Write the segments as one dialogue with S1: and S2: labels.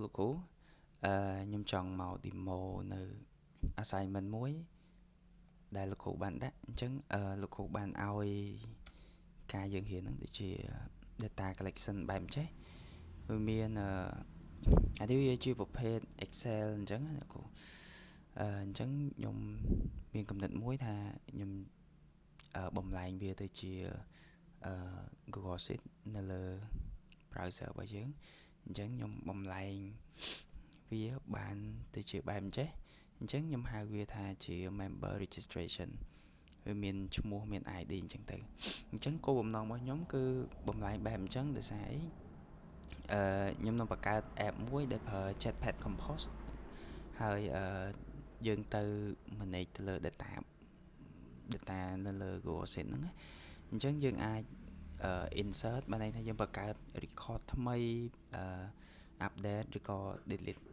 S1: លោកគ្រូខ្ញុំចង់មក demo នៅ assignment មួយដែលលោកគ្រូបានដាក់អញ្ចឹងលោកគ្រូបានឲ្យការយើងរៀនហ្នឹងដូចជា data collection បែបចេះវាមានអានេះវាជាប្រភេទ Excel អញ្ចឹងណាលោកគ្រូអញ្ចឹងខ្ញុំមានកំណត់មួយថាខ្ញុំបំលែងវាទៅជា Google Sheet នៅលើ browser របស់យើងអញ្ចឹងខ្ញុំបំលែងវាបានទៅជាបែបអញ្ចេះអញ្ចឹងខ្ញុំហៅវាថាជា member registration វាមានឈ្មោះមាន ID អញ្ចឹងទៅអញ្ចឹងគោលបំណងរបស់ខ្ញុំគឺបំលែងបែបអញ្ចឹងដោយសារអីខ្ញុំនឹងបង្កើត app មួយដែលប្រើ Jetpack Compose ហើយយើងទៅ manage ទៅលើ data នៅលើ Google Sheet ហ្នឹងណាអញ្ចឹងយើងអាច insert បានន័យថាយើងបង្កើត record ថ្មី update ឬក៏ delete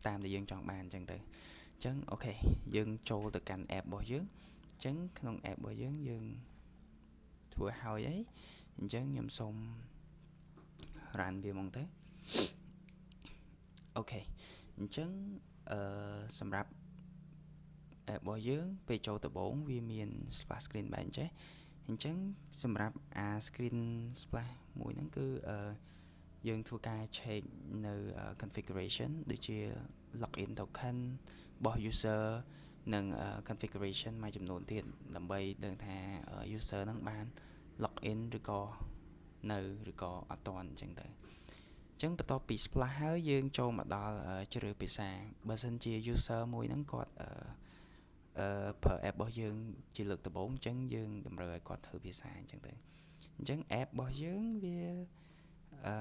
S1: តាមដែលយើងចង់បានអញ្ចឹងទៅអញ្ចឹង OK យើងចូលទៅកាន់ app របស់យើងអញ្ចឹងក្នុង app របស់យើងយើងធ្វើហើយអីអញ្ចឹងខ្ញុំសូម run វាហ្មងទៅ OK អញ្ចឹងសម្រាប់ app របស់យើងពេលចូលដំបូងវាមាន splash screen បែបអញ្ចេះអញ្ចឹងសម្រាប់អា screen splash មួយហ្នឹងគឺយើងធ្វើការ check នៅ configuration ដូចជា login token របស់ user និង configuration មួយចំនួនទៀតដើម្បីដឹងថា user ហ្នឹងបាន login ឬក៏នៅឬក៏អត់ទាន់អញ្ចឹងទៅអញ្ចឹងបន្ទាប់ពី splash ហើយយើងចូលមកដល់ជ្រើសភាសាបើសិនជា user មួយហ្នឹងគាត់អឺប្រើ app របស់យើងជាលើកដំបូងអញ្ចឹងយើងតម្រូវឲ្យគាត់ធ្វើភាសាអញ្ចឹងទៅអញ្ចឹង app របស់យើងវាអឺ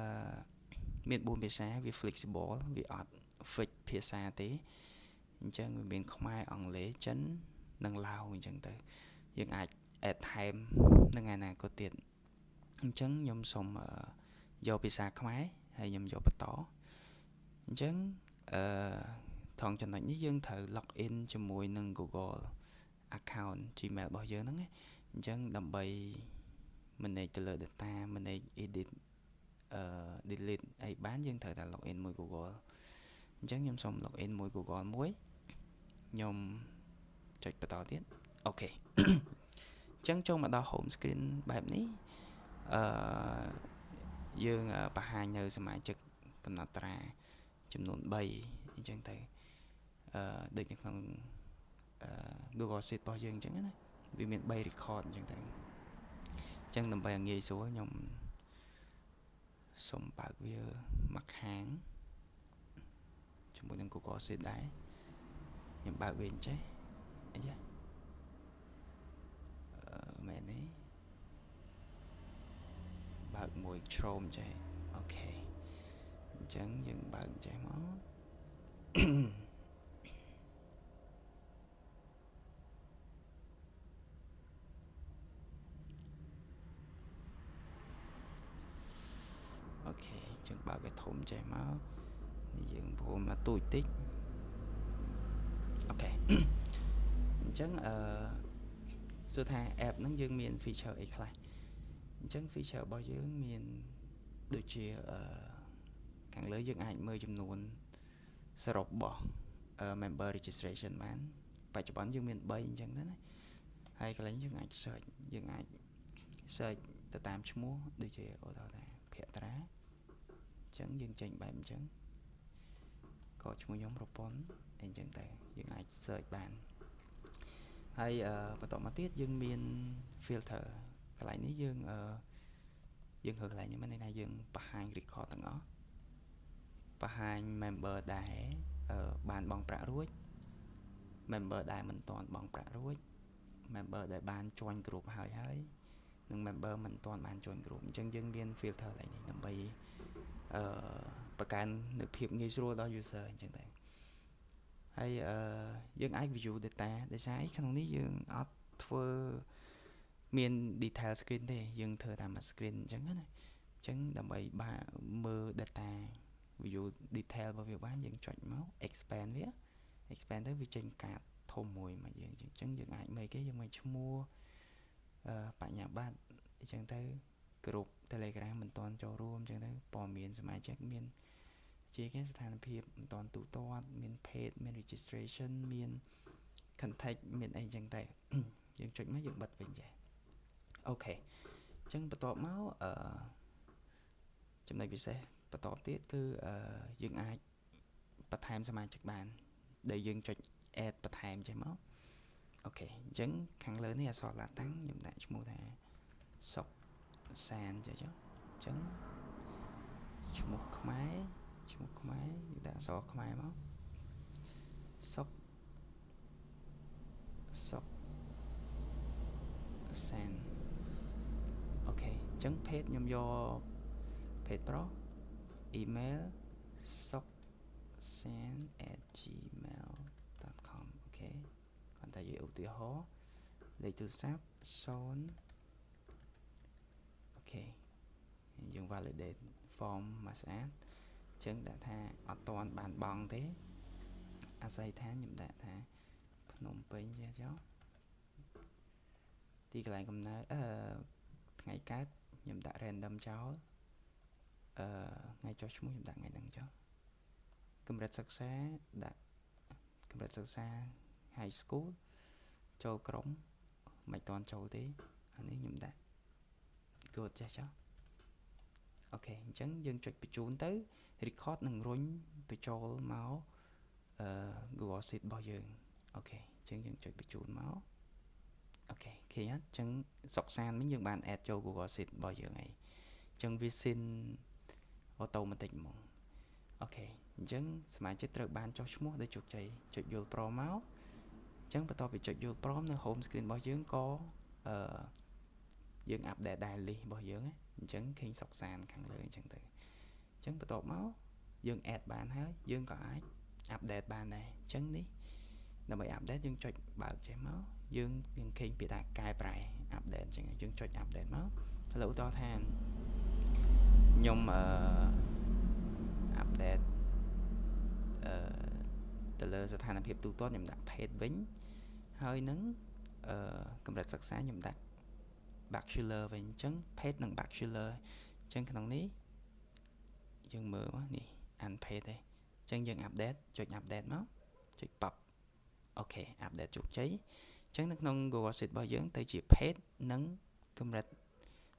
S1: មាន4ភាសាវា flexible វាអត់ fix ភាសាទេអញ្ចឹងវាមានខ្មែរអង់គ្លេសចិននិងឡាវអញ្ចឹងទៅយើងអាច add ថែមនឹងអនាគតទៀតអញ្ចឹងខ្ញុំសូមយកភាសាខ្មែរហើយខ្ញុំយកបន្តអញ្ចឹងអឺថងចំណុចនេះយើងត្រូវ log in ជាមួយនឹង Google account Gmail របស់យើងហ្នឹងណាអញ្ចឹងដើម្បី manage ទៅលើ data manage edit delete អីបានយើងត្រូវតែ log in មួយ Google អញ្ចឹងខ្ញុំសូម log in មួយ Google មួយខ្ញុំចុចបន្តទៀត OK អញ្ចឹងចូលមកដល់ home screen បែបនេះអឺយើងបង្ហាញនៅសមាជិកកំណត់ត្រាចំនួន3អញ្ចឹងទៅដូចនៅក្នុង Google Sheet របស់យើងអញ្ចឹងណាវាមាន3 record អញ្ចឹងទៅអញ្ចឹងដើម្បីឲ្យងាយស្រួលខ្ញុំសូមបើកវាមកខាងជាមួយនឹង Google Sheet ដែរខ្ញុំបើកវាអញ្ចេះអីយ៉ាមែនទេបើកមួយ Chrome ចេះ OK អញ្ចឹងយើងបើកចេះមក OK យើងបើកឲ្យធំចេះមកនេះយើងព្រមមកទូចតិច OK អញ្ចឹងសួរថា app ហ្នឹងយើងមាន feature អីខ្លះអញ្ចឹង feature របស់យើងមានដូចជាខាងលើយើងអាចមើលចំនួនសរុបរបស់ member registration បានបច្ចុប្បន្នយើងមាន3អញ្ចឹងទៅណាហើយកន្លែងយើងអាច search យើងអាច search ទៅតាមឈ្មោះដូចជាឧទាហរណ៍ថាភក្ត្រាអញ្ចឹងយើងចេញបែបអញ្ចឹងក៏ឈ្មោះខ្ញុំរពន្ធអីអញ្ចឹងទៅយើងអាច search បានហើយបន្តមកទៀតយើងមាន filter កន្លែងនេះយើងយើងរើកន្លែងនេះមានន័យថាយើងបង្ហាញ record ទាំងអស់បង្ហាញ member ដែលបានបង់ប្រាក់រួច member ដែលមិនទាន់បង់ប្រាក់រួច member ដែលបាន join group ហើយហើយនិង member មិនទាន់បាន join group អញ្ចឹងយើងមាន filter កន្លែងនេះដើម្បីបង្កើននូវភាពងាយស្រួលដល់ user អញ្ចឹងទៅហើយយើងអាច view data ដោយសារក្នុងនេះយើងអត់ធ្វើមាន detail screen ទេយើងធ្វើតាម screen អញ្ចឹងណាអញ្ចឹងដើម្បីបាទមើល data view detail របស់វាបានយើងចុចមក expand វា expand ទៅវាចេញកាតធំមួយមកយើងអញ្ចឹងយើងអាចមើលគេយើងមើលឈ្មោះបញ្ញាបត្រអញ្ចឹងទៅក្រុម Telegram មិនទាន់ចូលរួមអញ្ចឹងទៅព័ត៌មានសមាជិកមាន ជាគេស្ថានភាពមិនទាន់ទូទាត់មាន paid មាន registration មាន contact មានអីចឹងទៅយើងចុចមកយើងបិទវិញចេះOK អញ្ចឹងបន្ទាប់មកអឺចំណុចពិសេសបន្តទៀតគឺអឺយើងអាចបន្ថែមសមាជិកបានដែលយើងចុច add បន្ថែមចេះមក OK អញ្ចឹងខាងលើនេះអក្សរឡាតាំងខ្ញុំដាក់ឈ្មោះថាសុកសានចេះចុះអញ្ចឹងឈ្មោះខ្មែរឈ្មោះខ្មែរយើងដាក់អក្សរខ្មែរមកសុកសុកសាន OK អញ្ចឹងភេទខ្ញុំយកភេទប្រុស email soksan@gmail.com OK គ្រាន់តែនិយាយឧទាហរណ៍លេខទូរស័ព្ទ0 OK យើង validate form មកស្អាតអញ្ចឹងដាក់ថាអត់ទាន់បានបង់ទេអាស័យដ្ឋានខ្ញុំដាក់ថាភ្នំពេញចេះចុះទីកន្លែងកំណើតអឺថ្ងៃកើតខ្ញុំដាក់ random ចោលអឺថ្ងៃចុះឈ្មោះខ្ញុំដាក់ថ្ងៃហ្នឹងចុះកម្រិតសិក្សាដាក់កម្រិតសិក្សា high school ចូលក្រុមមិនទាន់ចូលទេអានេះខ្ញុំដាក់ good ចេះចុះOK អញ្ចឹងយើងចុចបញ្ជូនទៅ record នឹងរុញបញ្ចូលមកអឺ Google Sheet របស់យើង OK អញ្ចឹងយើងចុចបញ្ជូនមក OK ឃើញអត់អញ្ចឹងសុកសានវិញយើងបាន add ចូល Google Sheet របស់យើងហើយអញ្ចឹងវា sync automatic ហ្មង OK អញ្ចឹងសមាជិកត្រូវបានចុះឈ្មោះដោយជោគជ័យចុចយល់ព្រមមកអញ្ចឹងបន្ទាប់ពីចុចយល់ព្រមនៅ home screen របស់យើងក៏អឺយើង update ដែរ list របស់យើងអញ្ចឹងឃើញសុកសានខាងលើអញ្ចឹងទៅអញ្ចឹងបន្ទាប់មកយើង add បានហើយយើងក៏អាច update បានដែរអញ្ចឹងនេះដើម្បី update យើងចុចបើកចេះមកយើងនឹងឃើញពាក្យថាកែប្រែ update អញ្ចឹងយើងចុច update មកឥឡូវឧទាហរណ៍ថាខ្ញុំអឺ update អឺទៅលើស្ថានភាពទូទាត់ខ្ញុំដាក់ paid វិញហើយនឹងអឺកម្រិតសិក្សាខ្ញុំដាក់ bachelor វិញអញ្ចឹង paid និង bachelor អញ្ចឹងក្នុងនេះយើងមើលមកនេះ unpaid ទេអញ្ចឹងយើង update ចុច update មកចុចប៉ាប់ OK update ជោគជ័យអញ្ចឹងនៅក្នុង Google Sheet របស់យើងទៅជា paid និងកម្រិត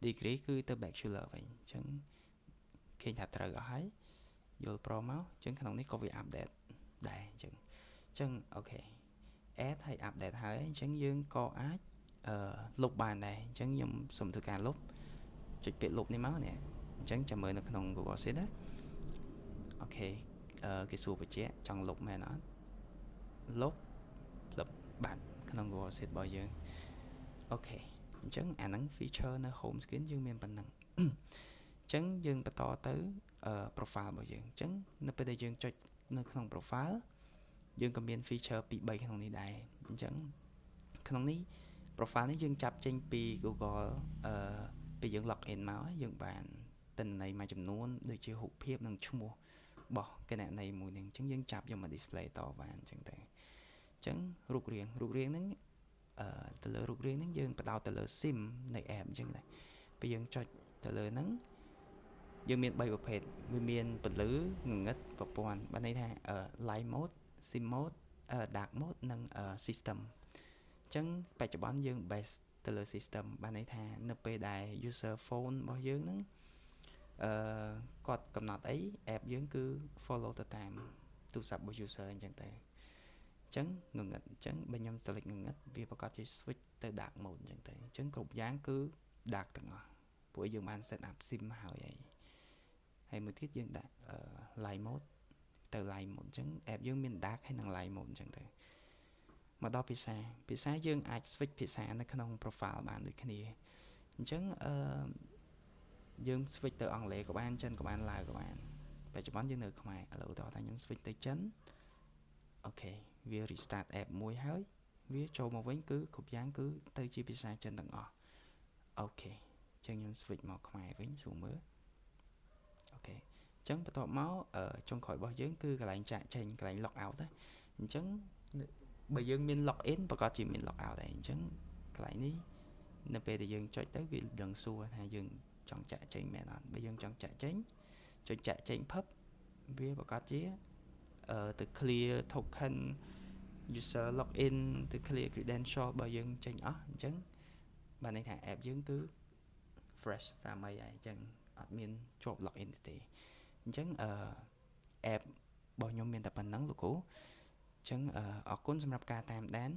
S1: degree គឺទៅ bachelor វិញអញ្ចឹងឃើញថាត្រូវអស់ហើយយល់ព្រមមកអញ្ចឹងក្នុងនេះក៏វា update ដែរអញ្ចឹង OK add ហើយ update ហើយអញ្ចឹងយើងក៏អាចអឺលុបបានដែរអញ្ចឹងខ្ញុំសូមធ្វើការលុបចុចពាក្យលុបនេះមកនេះអញ្ចឹងចាំមើលនៅក្នុង Google Sheet ណា OK អឺគេសួរបញ្ជាក់ចង់លុបមែនអត់លុបលុបបាត់ក្នុង Google Sheet របស់យើង OK អញ្ចឹងអាហ្នឹង feature នៅ home screen យើងមានប៉ុណ្ណឹងអញ្ចឹងយើងបន្តទៅ profile របស់យើងអញ្ចឹងនៅពេលដែលយើងចុចនៅក្នុង profile យើងក៏មាន feature 2 3ក្នុងនេះដែរអញ្ចឹងក្នុងនេះ profile នេះយើងចាប់ចេញពី Google អឺពេលយើង log in មកយើងបានទិន្នន័យមួយចំនួនដូចជារូបភាពនិងឈ្មោះរបស់គណនីមួយនឹងអញ្ចឹងយើងចាប់យកមក display តបានអញ្ចឹងទៅអញ្ចឹងរូបរាងរូបរាងហ្នឹងអឺទៅលើរូបរាងហ្នឹងយើងបដោតទៅលើ theme នៃ app អញ្ចឹងដែរពេលយើងចុចទៅលើហ្នឹងយើងមាន3ប្រភេទវាមានពន្លឺងងឹតប្រព័ន្ធបានន័យថា light mode theme mode dark mode និង system អញ្ចឹងបច្ចុប្បន្នយើង base ទៅលើ system បានន័យថានៅពេលដែល user phone របស់យើងហ្នឹងអឺគាត់កំណត់អី app យើងគឺ follow ទៅតាមទូរស័ព្ទរបស់ user អញ្ចឹងទៅអញ្ចឹងងងឹតអញ្ចឹងបើខ្ញុំ select ងងឹតវាប្រកាសជា switch ទៅ dark mode អញ្ចឹងទៅអញ្ចឹងគ្រប់យ៉ាងគឺ dark ទាំងអស់ព្រោះយើងបាន set up theme ហើយហើយហើយមួយទៀតយើងដាក់ light mode ទៅ light mode អញ្ចឹង app យើងមាន dark ហើយនិង light mode អញ្ចឹងទៅមកដល់ភាសាភាសាយើងអាច switch ភាសានៅក្នុង profile បានដូចគ្នាអញ្ចឹងអឺយើង switch ទៅអង់គ្លេសក៏បានចិនក៏បានឡាវក៏បានបច្ចុប្បន្នយើងនៅខ្មែរឥឡូវឧទាហរណ៍ថាខ្ញុំ switch ទៅចិន OK វា restart app មួយហើយវាចូលមកវិញគឺគ្រប់យ៉ាងគឺទៅជាភាសាចិនទាំងអស់ OK អញ្ចឹងខ្ញុំ switch មកខ្មែរវិញស្រួលមើល OK អញ្ចឹងបន្ទាប់មកចុងក្រោយរបស់យើងគឺកន្លែងចាក់ចេញកន្លែង log out ណាអញ្ចឹងបើយើងមាន log in ប្រកាសជាមាន log out ដែរអញ្ចឹងកន្លែងនេះនៅពេលដែលយើងចុចទៅវាដឹងសួរថាយើងចង់ចាក់ចេញមែនអត់បើយើងចង់ចាក់ចេញចុចចាក់ចេញផឹប វាប្រកាសជាអឺទៅ clear token user login ទៅ clear credential របស់យើងចេញអស់អញ្ចឹងបានន័យថា app យើងគឺ fresh សាមីហើយអញ្ចឹងអត់មានជាប់ login ទេអញ្ចឹងអឺ app របស់ខ្ញុំមានតែប៉ុណ្ណឹងលោកគ្រូអញ្ចឹងអរគុណសម្រាប់ការតាមដាន។